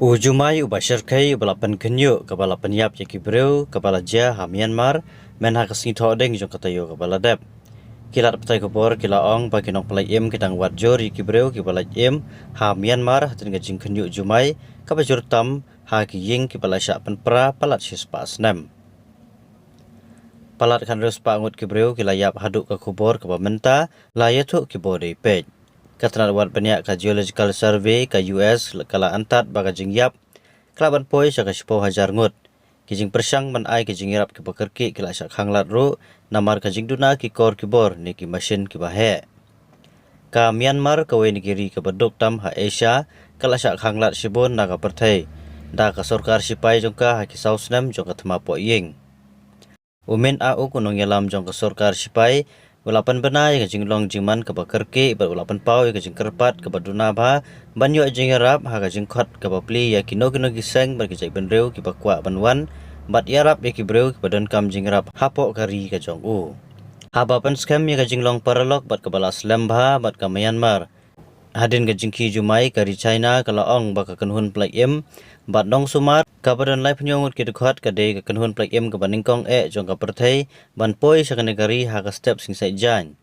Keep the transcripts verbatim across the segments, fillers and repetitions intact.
U Jumai uba shyrkhei uba la pynkhynñiuh kaba la pynïap ïa ki briew kaba la jia ha Myanmar, mynha ka sngi Thohdieng jong ka taïew kaba la dep. Ki lad pathai khubor ki la ong ba ki nongpynlait im ki dang wad jur ïa ki briew kiba lait im ha Myanmar hadien ka jingkhynñiuh Jumai kaba jur tam ha ki ïing kiba la shah pynpra palat shispah snem. Palat khathynriew spah ngut ki briew ki la ïap haduh ka khubor kaba mynta la ïathuh ki bor dei peit. Ka tnat wad bniah ka Geological Survey ka U S ka la antad ba ka jingïap ka la ban poi sha ka shiphew hajar ngut. Ki jingpyrshang ban ai ka jingïarap kiba kyrkieh ki la shah khanglad ruh namar ka jingduna ki kor ki bor ne ki mashin kiba heh. Ka Myanmar, kawei na ki ri kaba duk tam ha Asia, ka la shah khanglad shibun na ka pyrthei da ka sorkar shipai jong ka ha ki saw snem jong ka thma poh ïing. U Min Aung, u nongïalam jong ka sorkar shipai, u la pynbna ïa ka jinglong jingman kaba kyrkieh bad u la pynpaw ïa ka jingkyrpad kaba duna bha ban ïoh jingïarap ha ka jingkhot kaba plie ïa kino kino ki seng bad ki jaitbynriew kiba kwah ban wan bad ïarap ïa ki briew kiba donkam jingïarap hapoh ka ri ka jong u. Haba pynskhem ïa ka jinglong paralok bad kaba la slem bha bad ka Myanmar hadien ka jingkhih Jumai, ka ri China ka la ong ba ka kynhun pynlait im bad nongsumar kaba don laiphew ngut ki dkhot ka dei ka kynhun pynlait im kaba nyngkong eh jong ka pyrthei ban poi sha kane ka ri ha ka step sngi Saitjaiñ.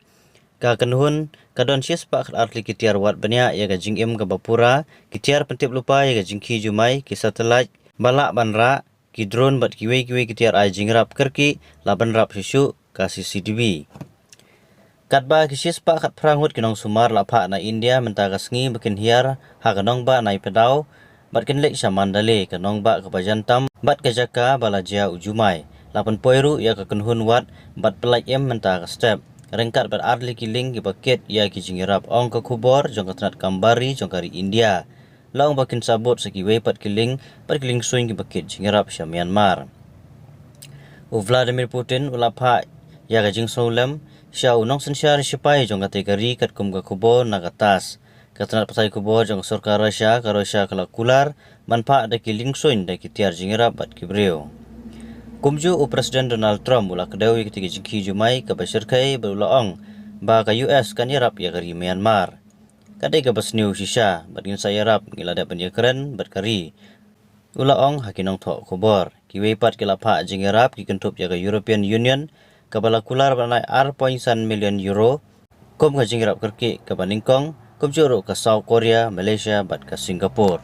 Ka kynhun ka don shispah khatar tylli ki tiar wad bniah ïa ka jingim kaba pura, ki tiar pyntip lypa ïa ka jingkhih Jumai, ki satellite ba lah ban rah, ki drone bad kiwei kiwei ki tiar ai jingïarap kyrkieh la ban rap shuh shuh, ka C C T V. Katba ki shispah khatphra ngut ki nongsumar la phah na India mynta ka sngi ba kin hiar ha ka nongbah Naypyidaw bad kin leit sha Mandalay, ka nongbah kaba jan tam bad ka jaka ba la jia u Jumai. La pynpoi ruh ïa ka kynhun wad bad pynlait im mynta ka step, ryngkat bad ar tylli ki lieng kiba kit ïa ki jingïarap, ong ka khubor jong ka tnat kam bar ri jong ka ri India. La ong ba kin sa bud sa kiwei pat ki lieng, pat ki lieng suiñ kiba kit jingïarap sha Myanmar. U Vladimir Putin u la phah ïa ka jingsngewlem sha u nongsynshar shipai jong katei ka ri, katkum ka khubor na ka TASS. Ka tnat pathai khubor jong ka sorkar Russia, ka Russia ka la kular ban phah da ki lieng suiñ da ki tiar jingïarap bad ki briew. Kumjuh u President Donald Trump u la kdew ïa katei ka jingkhih Jumai kaba shyrkhei bad u la ong ba ka U S kan ïarap ïa ka ri Myanmar. Ka dei kaba sniew shisha bad ngin sa ïarap, ngi la dep ban ïakren bad ka ri, u la ong ha ki nongthoh khubor. Kiwei pat ki la phah jingïarap ki kynthup ïa ka European Union kaba la kular ban ai ar point san million euro kum ka jingïarap kyrkieh kaba nyngkong, kumjuh ruh ka South Korea, Malaysia bad ka Singapore.